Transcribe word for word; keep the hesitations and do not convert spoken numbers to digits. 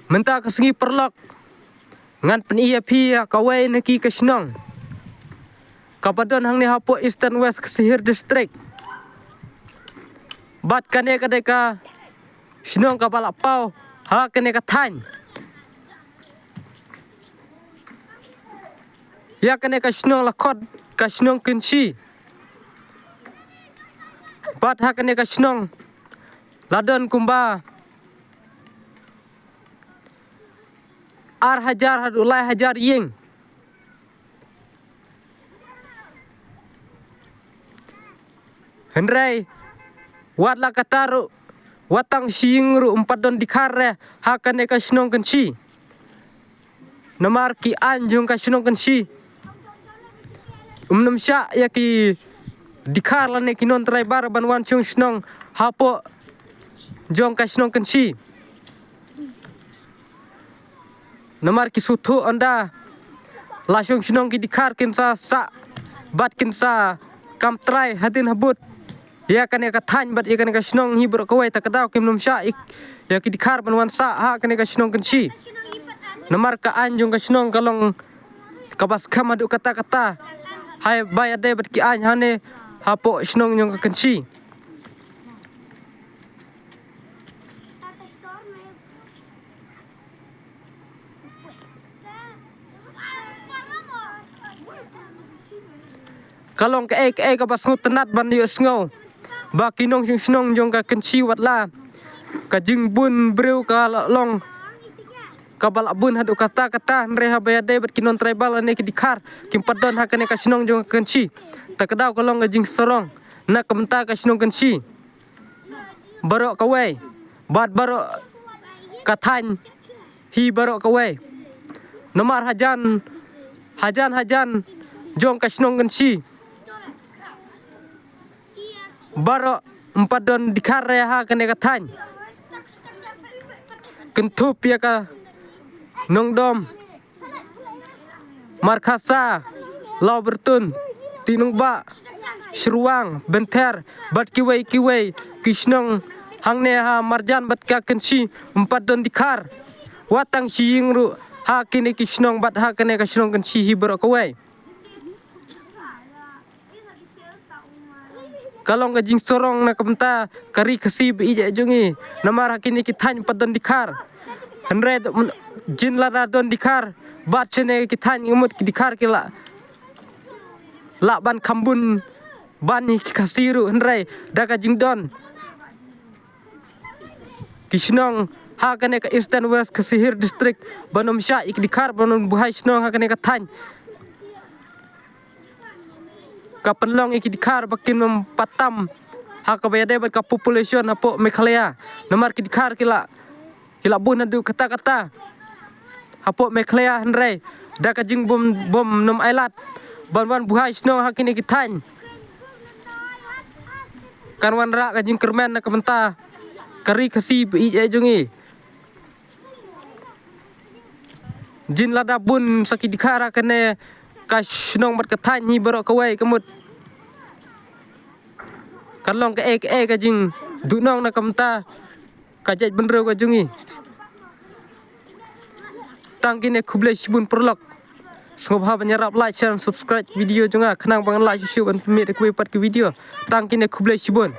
Mynta ka sngi paralok, ngan pyni ïa phi ïa kawei na ki ka shnong kaba don hangne hapoh Eastern West Khasi Hills District. Bad kane ka dei ka shnong kaba la paw ha kane ka thaiñ. Ïa kane ka shnong la khot ka shnong Kynshi. Bad ha kane ka shnong la don kumba ar hajar haduh lai hajar ïing. Hynrei wat la katta ruh, wat tang shi ïing ruh ym pat don dkhar re ha kane ka shnong Kynshi. Namar ki aiñ jong ka shnong Kynshi ym nym shah ïa ki dkhar lane ki non tribal ban wan shong shnong hapoh jong ka shnong Kynshi. Namar ki sngewthuh ynda la shong shnong ki dkhar kin sa sah bad kin sa kam trai hadien habud ïa kane ka thaiñ bad ïa kane ka shnong hi baroh kawei. Ta ka daw kim nym shah ïa ki dkhar ban wan sah ha kane ka shnong Kynshi. Namar ka aiñ jong ka shnong ka long kaba skhem haduh katta katta. Haba ïadei bad ki aiñ hangne hapoh shnong jong ka Kynshi. Ka long kaei kaei kaba sngewtynnat ban ïohsngew ba ki nongshong shnong jong ka Kynshi, wat la ka jingbun briew ka la long kaba la bun haduh katta katta, hynrei haba ïadei bad ki non tribal lane ki dkhar kim pat don ha kane ka shnong jong ka Kynshi. Ta ka daw ka long ka jingsarong na ka bynta ka shnong Kynshi baroh kawei bad baroh ka thaiñ hi baroh kawei. Namar hajan hajan hajan jong ka shnong Kynshi baroh ym pat don dkhar re ha kane ka thaiñ. Kynthup ïa ka Nongdom, Markhasa, Lawbyrtun, Tinungbah, Shyrwang, Benther bad kiwei kiwei ki shnong hangne ha marjan bad ka Kynshi ym pat don dkhar. Wat tang shi ïing ruh ha kine ki shnong bad ha kane ka shnong Kynshi hi baroh kawei. Ka long ka jingsarong na ka bynta ka ri Khasi ba ïeit jong ngi. Namar ha kine ki thaiñ ym pat don dkhar. Hynrei jin lada don dkhar bad shane ki thaiñ ngi mut ki dkhar ki la lah ban kham bun ban ïa ki Khasi ruh, hynrei da ka jingdon ki shnong ha kane ka Eastern West Khasi Hills District ban ym shah ïa ki dkhar ban ym buhai shnong ha kane ka thaiñ. Ka pynlong ïa ki dkhar ba kin ym pat tam ha kaba ïadei bad ka population hapoh Meghalaya. Namar ki dkhar ki la ki la bun haduh katta katta hapoh Meghalaya, hynrei da ka jingbym bym nym ailad ban wan buhai shnong ha kine ki thaiñ kan wanrah ka jingkyrmen na ka bynta ka ri Khasi ba ïeit jong ngi. Jin lada bun sa ki dkhar ha kane ka shnong bad ka thaiñ hi baroh kawei ka mut kan long kaei kaei ka jingduhnong na ka bynta ka jaitbynriew ka jong ngi. Tang kine, khublei shibun paralok. Sngewbha ban ïarap like, share and subscribe video jong nga khnang ba ngan lah shuh shuh ban pynmih da kiwei pat ki video. Tang kine, khublei shibun.